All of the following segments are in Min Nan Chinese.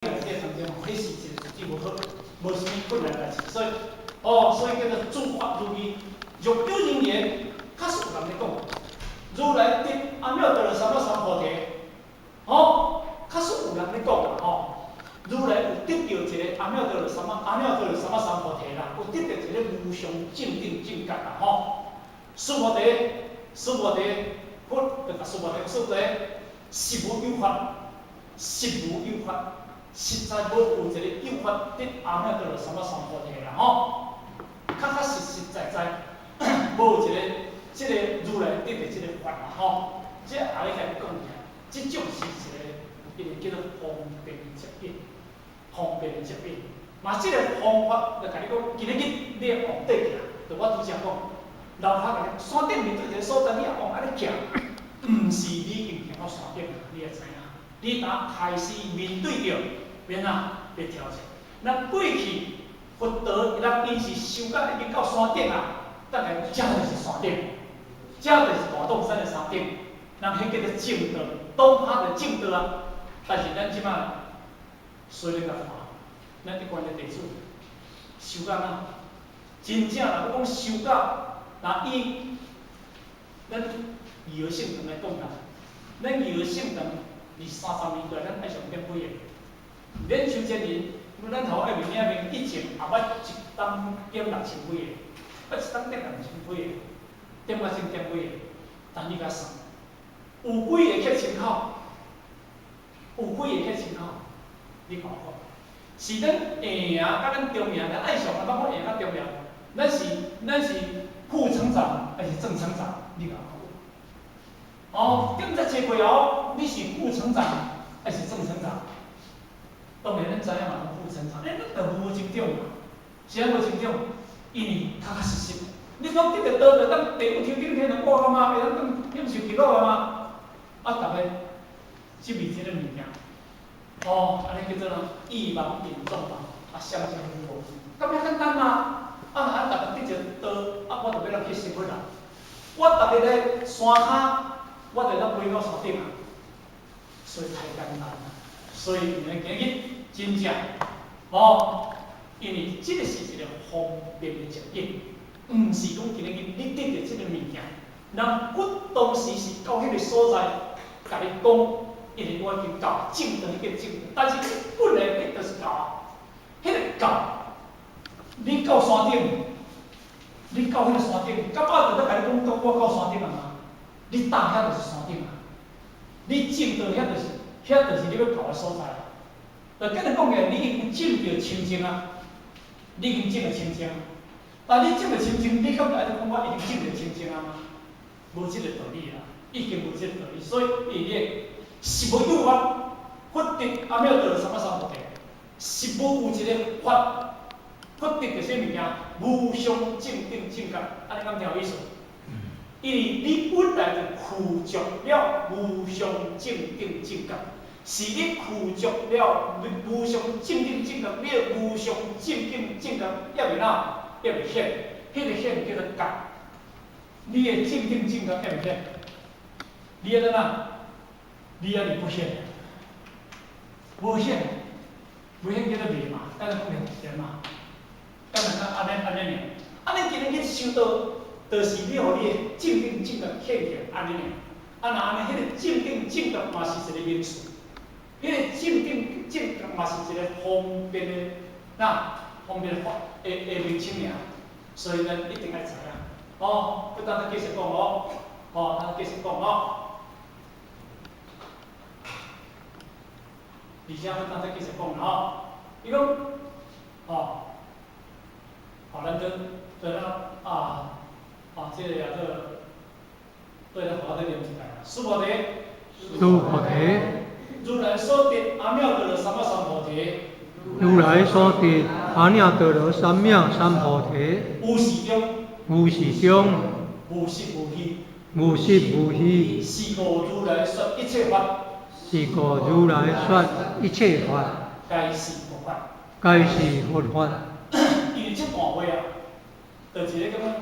這當中，彼是一個實際無好，無啥物困難代誌，所以，哦，所以叫做諸法如義。若有人言，確實有人咧講，如來得阿耨多羅三藐三菩提，哦，確實有人咧講啦，吼，如來有得著一個阿耨多羅三藐三菩提啦，有得著一個無上正等正覺啦，吼。須菩提，須菩提，佛就共須菩提，須菩提，實無有法，實無有法，實在無有一個有法得阿耨多羅三藐三菩提啦，吼。確確實實在在，無有一個這個如來得著這個法啦，吼。這後日共你講起來，這種是一個，伊個叫做方便的接引，方便的接引。嘛，這個方法就共你講，今仔日你會往底行，就我拄才講，樓跤共你山頂面對一個所在，你也往按呢行，毋是你已經行到山頂，你會知影？你當開始面對著變啊，欲挑戰。咱過去佛陀咱𪜶是修到已經到山頂啊，等下這就是山頂，這就是大洞山的山頂。人彼叫做證道，當下就證道啊。但是咱這擺，隨咧共看，咱一般的弟子修到哪？真正若欲講修到，若以咱義和聖堂來講啦，咱義和聖堂二三十年過來，咱愛上點幾個？免收錢人，咱頭愛面領面以前也捌一冬點六千幾個，捌一冬點六千幾個，點較先點幾個，但你共算，有幾個去清口？有幾個去清口？你看看，是咱下營佮咱中營，咱愛上啊，包括下營佮中營，咱是負成長還是正成長？你共我講。哦，點遮濟過後，你是負成長還是正成長？當然，咱知影嘛，攏負成長，欸，咱就無成長嘛，是按無成長？因為確確實實，你講得著道就當地獄天頂天就掛啊嘛，會當當享受極樂啊嘛？啊，逐个執迷這個物件，哦，按呢叫做啥？憶妄引眾妄，啊，相相無，敢遐簡單嗎？啊，啊，逐个得著道，啊，我就欲來去成佛啦。我逐日咧山跤，我就當飛到山頂啊，所以太簡單啦。所以，咱今日真正，哦，因為這個是一個方便的接引，毋是講今日你得著這個物件，人骨當時是到彼個所在，共你講，因為我已經到證到彼個證，但是你本來你就是到啊，彼個到，你到山頂，你到彼個山頂，感覺就咧共你講，我到山頂啊嘛？你踏遐就是山頂啊，你證到遐就是，遐就是你欲到的所在啊。就簡單講起來，你已經證著清淨啊，你已經證著清淨。但你證著清淨，你敢會當講我已經證著清淨啊嗎？無這個道理啊，已經無這個道理。所以，伊咧實無有法，佛得阿耨多羅三藐三菩提，實無有一個法，佛得著啥物件？無上正等正覺，按呢敢聽有意思？因為你本來就具足了無上正等正覺，是你具足了無上正等正覺，你的無上正等正覺猶未哪？猶未顯，彼個顯叫做覺。你的正等正覺猶未顯，你愛怎哪？你猶佇不顯，無顯，無顯叫做未嘛，咱講的是嘛？敢若按呢按呢爾，按呢今日去修道，就是你予你的正等正覺顯起來，按呢爾。啊，若按呢，彼個正等正覺嘛是一個名詞，彼個正等正覺嘛是一個方便的，哪方便的法的的名稱爾，所以咱一定愛知影。哦，閣等咱繼續講哦，哦，咱繼續講哦。而且閣等咱繼續講啦吼，伊講，哦，好，咱等等啊，啊，這個也做，對咱好好念一擺啦。須菩提，須菩提，如來所得阿耨多羅三藐三菩提，如來所得阿耨多羅三藐三菩提，有時中，有時中，無實無虛，無實無虛，是故如來說一切法，是故如來說一切法，皆是佛法，皆是佛法。因為這段話啊，就是咧感覺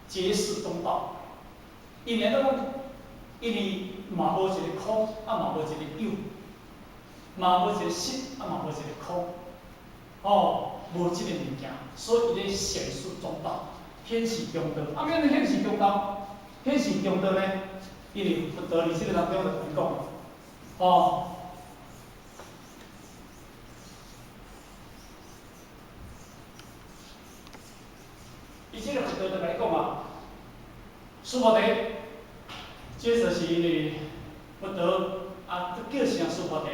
解釋中道。因為按怎講？因為嘛無一個空，啊嘛無一個有。嘛無一个實，啊嘛無一个空，哦，無這个物件，所以伊咧顯示中道，顯示中道。啊，欲按怎顯示中道？顯示中道呢？伊佇佛陀佇這个當中就共伊講，哦。伊這个佛陀就共伊講啊，須菩提，這就是佇佛陀啊，叫啥須菩提？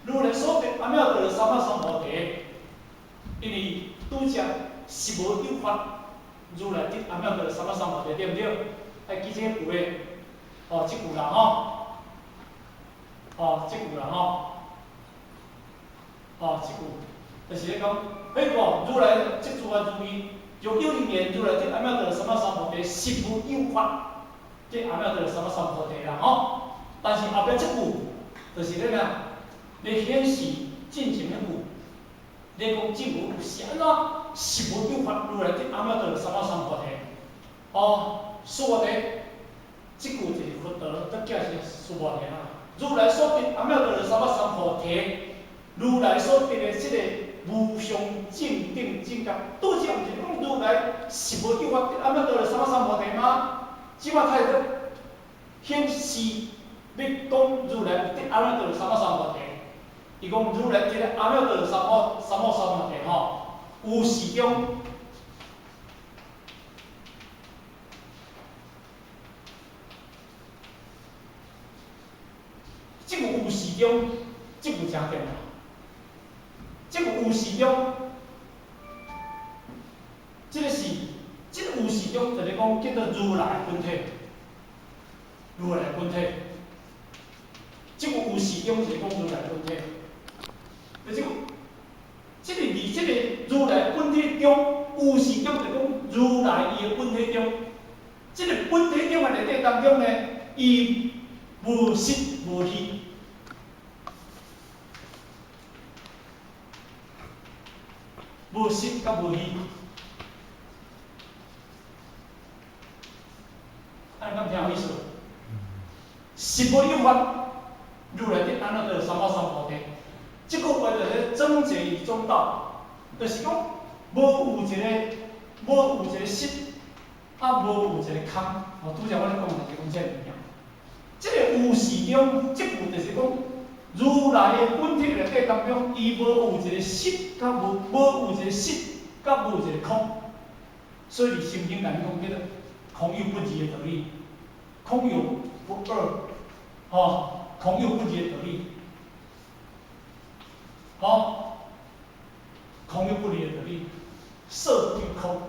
如來所得阿耨多羅三藐三菩提，因為拄才實無有法，如來得阿耨多羅三藐三菩提，對毋對？愛記這個句的，哦，這句啦吼，哦，這句啦吼，哦，這句，就是咧講，彼個如來這諸法如義，若有人言如來得阿耨多羅三藐三菩提，實無有法得阿耨多羅三藐三菩提啦吼。但是後壁這句，就是咧咩？咧顯示進前彼句，咧講真無有是按怎？實無有法如來得阿耨多羅三藐三菩提。哦，須菩提，這句就是佛陀得叫是須菩提啦。如來所得阿耨多羅三藐三菩提，如來所得的這個無上正等正覺，拄才毋是講如來實無有法得阿耨多羅三藐三菩提嗎？這擺太閣顯示欲講如來得阿耨多羅三藐三菩提。伊講如來這個阿耨多羅三藐三菩提吼，有時中，這個有時中，這句真重要。這個有時中，這個是，這個有時中就是講叫做如來本體，如來本體。這個有時中就是講如來本體。就這個，這個佇這個如來本體中，有時中就講如來伊的本體中，這個本體中的內底當中呢，伊無實無虛，無實佮無虛，按呢敢聽有意思？實無有法，如來得阿耨多羅三藐三菩提。這句話就是總結於中道，就是講無有一個，無有一個實，啊無有一個空。哦，拄才我咧講就是講這个物件。這个有時中，這句就是講如來的本體內底當中，伊無有一個實，佮無無有一個實，佮無有一個空。所以佇心經內面講叫做空有不二的道理，空有不二，吼，空有不二的道理。吼，空有不二的道理，色不異空，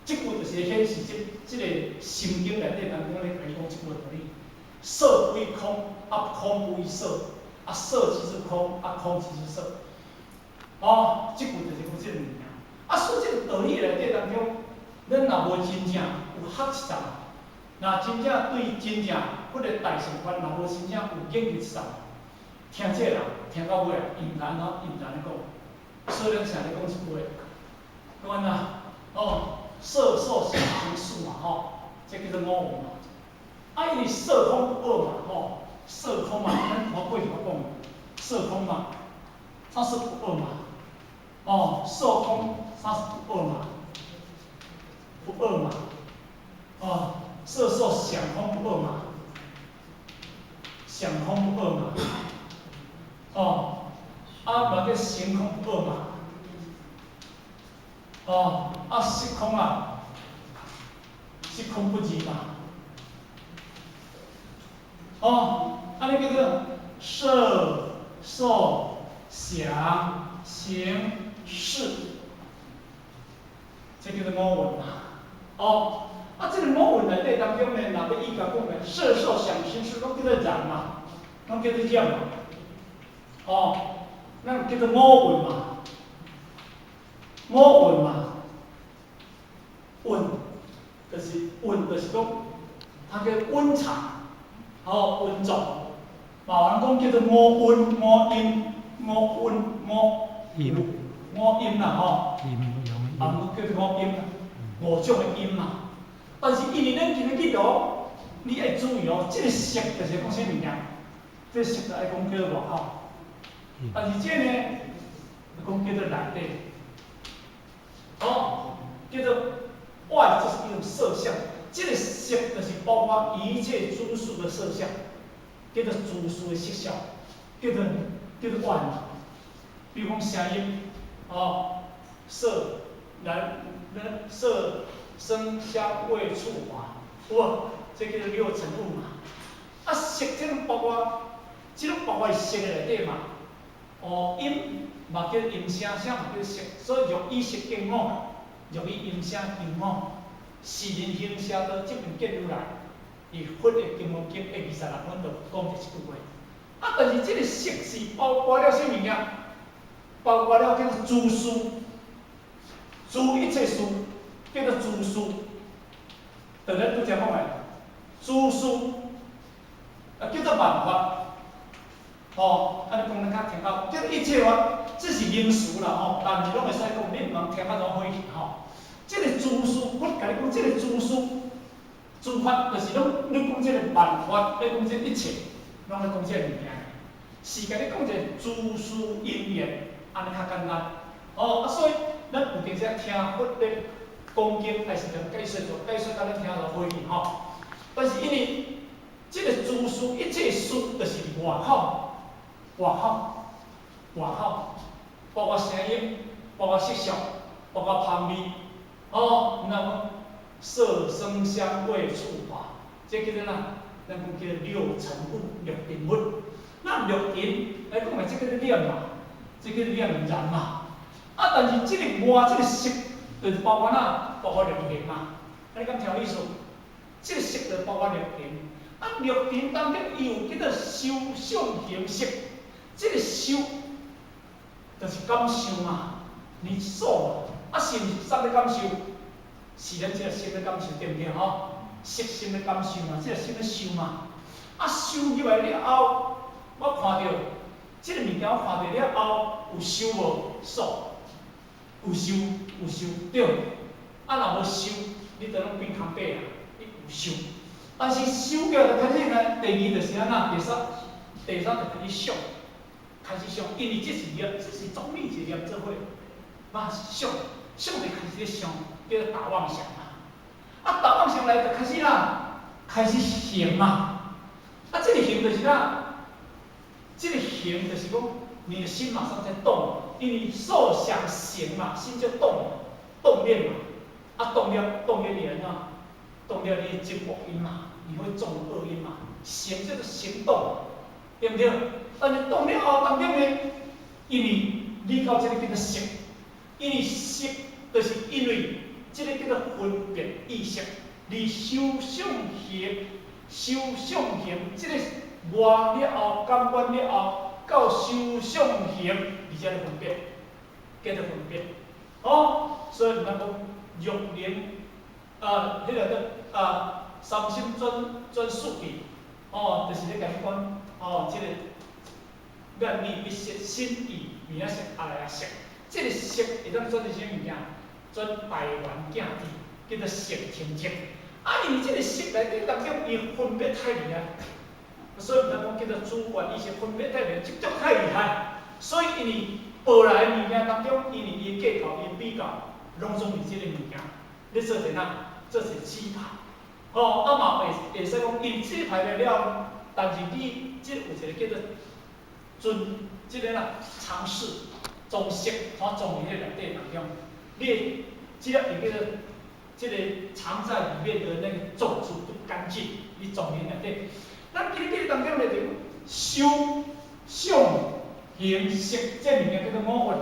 這句就是顯示這個心經內底當中咧共伊講這句道理。色不異空，啊空不異色，啊色即是空，啊空即是色。哦，這句就是講這個物件。啊，所以這個道理內底當中，咱若無真正有學習，若真正對真正彼個大乘法，若無真正有研究一層。聽這個人聽到尾，伊毋知按怎，伊毋知按怎講，所以咱成日講一句話，講按怎？哦，色受想行識嘛，吼，這叫做五蘊嘛。啊，因為色空不二嘛，吼，色空嘛，咱頭過去我講，色空嘛，它是不二嘛，哦，色空它是不二嘛，不二嘛，哦，色受想空不二嘛，想空不二嘛。哦，啊嘛叫行空不二嘛，哦，啊色空啊，色空不二嘛，哦，按呢叫做色受想行識，這叫做五蘊嘛，哦，啊這個五蘊內底當中呢，若欲依教講呢，色受想行識攏叫做染嘛，攏叫做染嘛。哦，咱叫做五蘊嘛，五蘊嘛，蘊就是蘊，就是講，它叫蘊藏，哦，蘊藏，嘛有人講叫做五蘊、五陰、五蘊、五陰、五陰啦，吼，啊，叫做五陰，五種的陰嘛。但是因為咱今日去讀，你愛注意哦，這個色就是講啥物件？這個色就愛講叫做外口。但是這呢，講叫做內底，哦，叫做外，這是一種色相。這個色就是包括一切諸事的色相，叫做諸事的色相，叫做外嘛。比如講聲音，哦，色來那色聲香味觸法，有無？這叫做六塵物嘛。啊，色這種包括，這種包括色的內底嘛。哦，音嘛叫音聲，聲嘛叫色，所以欲以色境五，欲以音聲境五，是人行邪道，即便見如來，佇佛的金剛經第26品就講這一句話。啊，但是這個色是包括了啥物件？包括了叫做諸事，諸一切事，叫做諸事。就咱拄才講的，諸事，啊叫做萬法。吼，按呢講咱較聽較，叫做一切法，這是名詞啦吼，但是攏會使講，你毋通聽甲怎火去吼。這個諸事，我共你講，這個諸事，諸法就是攏你講這個萬法，你講這一切，攏咧講這個物件。是共你講一個諸事因緣，按呢較簡單。哦，啊，所以咱有當時聽佛咧講經，還是共解說做解說，甲咱聽就火去吼。但是因為這個諸事一切事，就是外口。外口，外口，包括聲音，包括色相，包括香味，哦，毋通色聲香味觸法，這叫做啥？咱講叫做六塵物、六塵物。那六塵來講來，這叫做染嘛，這叫做染染嘛。啊，但是這個外這個色，就是包括哪？包括六塵嘛。啊，你敢聽有意思？這個色就包括六塵。啊，六塵當中伊有叫做受想行識。這個受就是感受嘛，你受嘛，啊是毋是啥物感受？是咱這個心的感受，對毋對吼？色心的感受嘛，這個心咧受嘛。啊，受入來了後，我看著這個物件，我看著了後有受無？受，有受有受對。啊，若無受，你就攏變空白啊，你有受。但是受過就開始呢，第二就是按怎？第三，第三就開始想。開始想，因為這是業，這是總理一個業做伙，嘛想，想就開始咧想，叫做打妄想嘛。啊，打妄想來就開始啦，開始行嘛。啊，這個行就是啥？這個行就是講，你的心馬上在動，因為受想行嘛，心就動，動念嘛。啊，動了，動了你按怎？動了你會招惡因嘛，你會種惡因嘛。行叫做行動，對毋對？但是動了後當中呢，因為你到這個叫做識，因為識就是因為這個叫做分別意識，你受想行，受想行，這個外了後，感官了後，到受想行，而且咧分別，叫做分別。哦，所以咱講欲靈啊，彼個叫啊三心轉轉四諦，哦，就是咧共你講，哦，這個。眼耳鼻舌身意，名色阿賴耶識，這個識會當轉做啥物件？轉大圓鏡智，叫做色清淨。啊，因為這個識內底當中，伊分別太厲害，所以咱講叫做主觀意識分別太厲害，執著太厲害。所以因為報來的物件當中，因為伊的計較、伊的比較，攏總是這個物件。你做者哪？做者指派。吼，啊嘛會會使講，因為指派來了，但是你這有一個叫做。尊，這個啦，嘗試裝飾，怎裝佇彼內底當中，你的這個會叫做這個藏在裡面的那個種子不乾淨，你裝佇內底。咱今日當中咧就受、想、行、識，這物件叫做五蘊。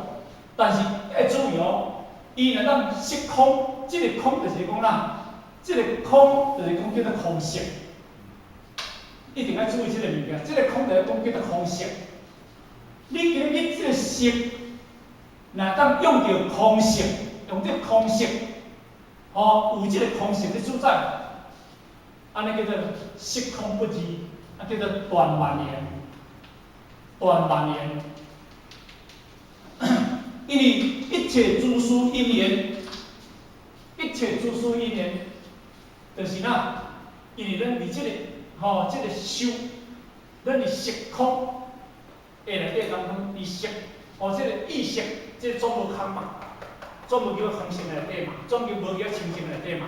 但是愛注意哦，伊若當識空，這個空就是講啦，這個空就是講叫做空性，一定愛注意這個物件，這個空就是講叫做空性。你今日這個色，若當用著空性，用這個空性，吼，有這個空性咧主宰，按呢叫做色空不二，啊叫做斷萬緣，斷萬緣。因為一切諸事因緣，一切諸事因緣，就是哪？因為咱佇這個，吼，這個受，咱佇色空。下內底當中，伊色，哦，這個意識，這個總無空嘛，總無叫空性內底嘛，總叫無叫清淨內底嘛。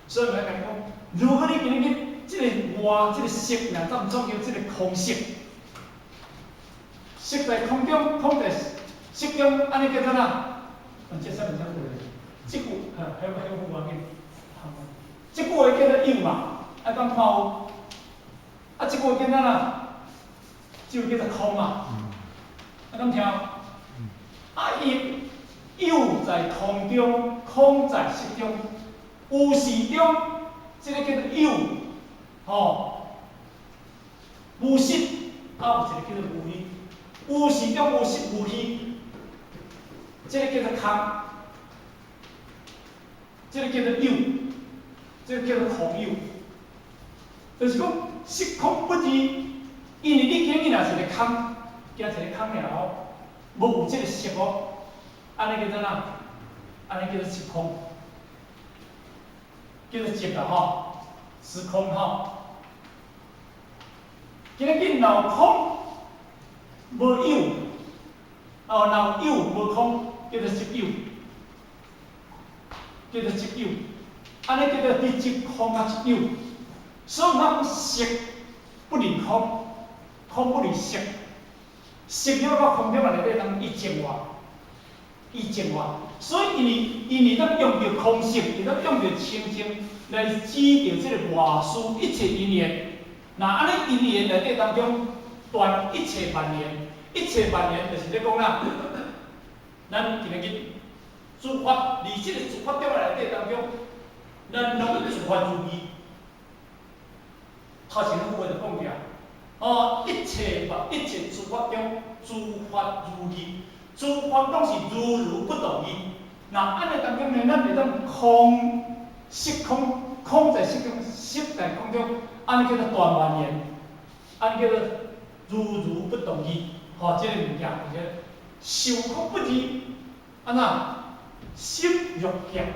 所以我共你講，如果你今日這個外，這個色，若當總叫這個空色，色在空中，空在色中，按呢叫做哪？這啥物啥句？這句，哈，彼彼句無要緊。這句話叫做有嘛，愛講看有。啊，這句話叫做哪？這句叫做空嘛。啊，敢聽？啊，伊有在空中，空在色中，有時中，這個叫做有，吼，無實，啊，有一個叫做無虛，有時中無實無虛，這個叫做空，這個叫做有，這個叫做空有，就是講色空不二，因為你今日若是個空，行一個空爾後，無有這個色哦，按呢叫做哪？按呢叫做色空，叫做寂啦吼，時空吼。今日若有空，無有，哦，若有無空，叫做執有，叫做執有，按呢叫做佇執空佮執有。所以講色不離空，空不離色，色了到空中內底當伊淨化，伊淨化。所以因為當用著空性，伊當用著清淨來指著這個外事一切因緣。若按呢因緣內底當中斷一切萬緣，一切萬緣就是咧講啦，咱今日諸法佇這個諸法中內底當中，咱攏諸法如義。頭前句話就講著，哦，一切法一切諸法中，諸法如義，諸法攏是如如不動義。若按呢當中呢，咱會當空色空，空在色中，色在空中，按呢叫做斷萬緣，按呢叫做如如不動義。吼，這個物件就是受空不二，按怎？心若鏡，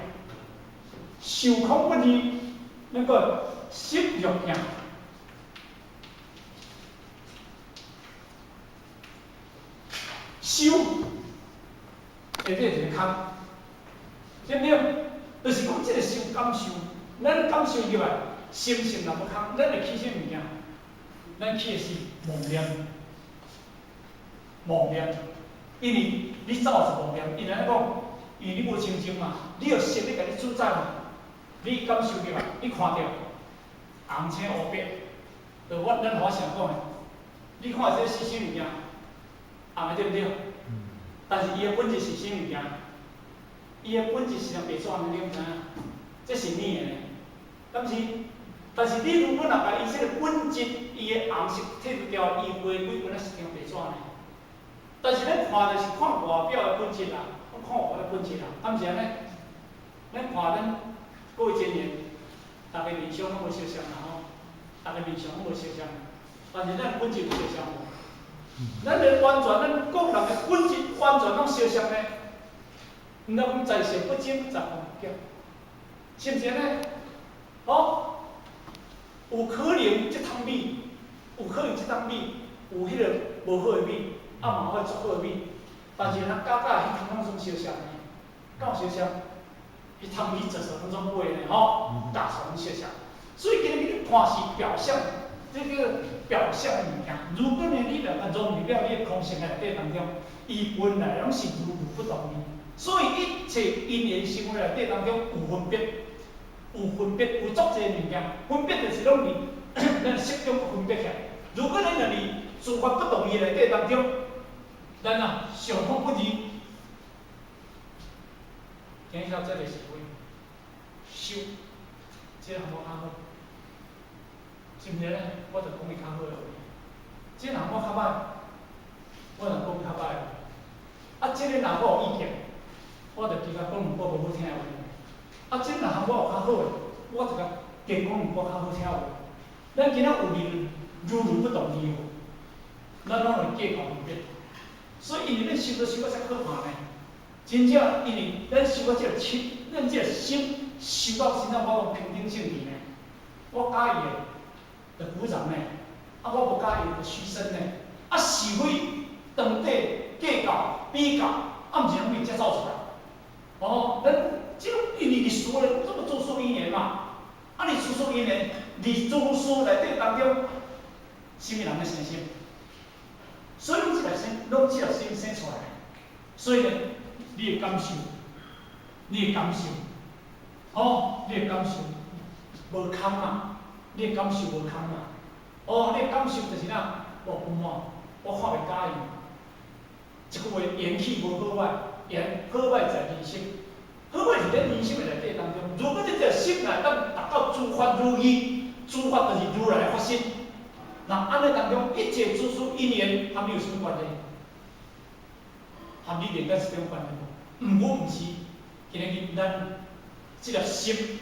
受空不二，那個心若鏡。修，下底一個空，對毋對？就是講這個修感受，咱感受入來，心性若無空，咱會起啥物件？咱起的是妄念，妄念，因為你走是妄念，因為按怎講？因為你無清淨嘛，你有色咧共你主宰嘛，你感受入來，你看著紅青烏白，就我咱和尚講的，你看這是啥物件？紅的對毋對？但是伊的本質是啥物件？伊的本質是張白紙，你敢知影？這是你的，敢是？但是你如果若共伊這個本質，伊的紅色剔除掉，伊回歸本來是張白紙呢。但是咱看就是看外表的本質啦，看外表的本質啦，敢是按呢？咱看咱各位真言，逐个面相攏無相像啦吼，逐个面相攏無相像，但是咱本質有相像無？咱的完全，咱個人的本質完全攏相像呢。毋通講在色不精，在空不假，是毋是按呢？哦，有可能這桶米，有可能這桶米有彼個無好的米，啊嘛有足好的米，但是咱加加彼桶攏總相像呢，敢有相像？彼桶米濟數攏總買呢吼，大數攏相像。所以今日你看是表象，這個表象的物件。如果呢，你若共融入了你的空性內底當中，伊本來攏是如如不動的。所以一切因緣生活內底當中有分別，有分別，有足濟物件，分別就是攏佇咱色中分別起來。如果咱若佇諸法不動義內底當中，咱啊受空不二。聽下這個是會修，這個項目較好，是毋是咧？我就講伊較好的話。這個項目較歹，我就講較歹。啊，這個若我有意見，我就加講兩句無好聽的話。啊，這個項目有較好的，我就共加講兩句較好聽的話。咱今仔有認如如不動義無？咱攏會計較分別。所以，因為咱修都修到遮可怕呢。真正因為咱修到這個心，咱這個心修到真正我講平等性質呢。我佮意的就鼓掌呢，啊，我無佮意就噓聲呢。啊，是非長短計較比較，啊，毋是攏會才走出來。哦，咱這種因為歷史咧，這個諸事因緣嘛。啊，你諸事因緣，佇諸事內底當中，啥物人咧生心？所以攏這粒心，攏這粒心生出來。所以呢，你會感受，你會感受，哦，你會感受無空嘛？你會感受無空嘛？哦，你會感受就是哪？無不滿，我看袂佮意。這句話緣起無好歹，緣好歹在人心，好歹佇咱人心的內底當中。如果你這個心內當達到諸法如意，諸法就是如來法身。那按呢當中，一切諸事因緣，和你有啥物關係？和你連帶一點關係無？毋過毋是，今日咱這粒心，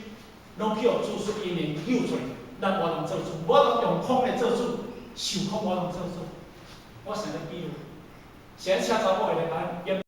攏去予諸事因緣扭出來，咱無通做主，無通用空來做主，受空無通做主。我想咧比喻，現在請查某的來共咱演。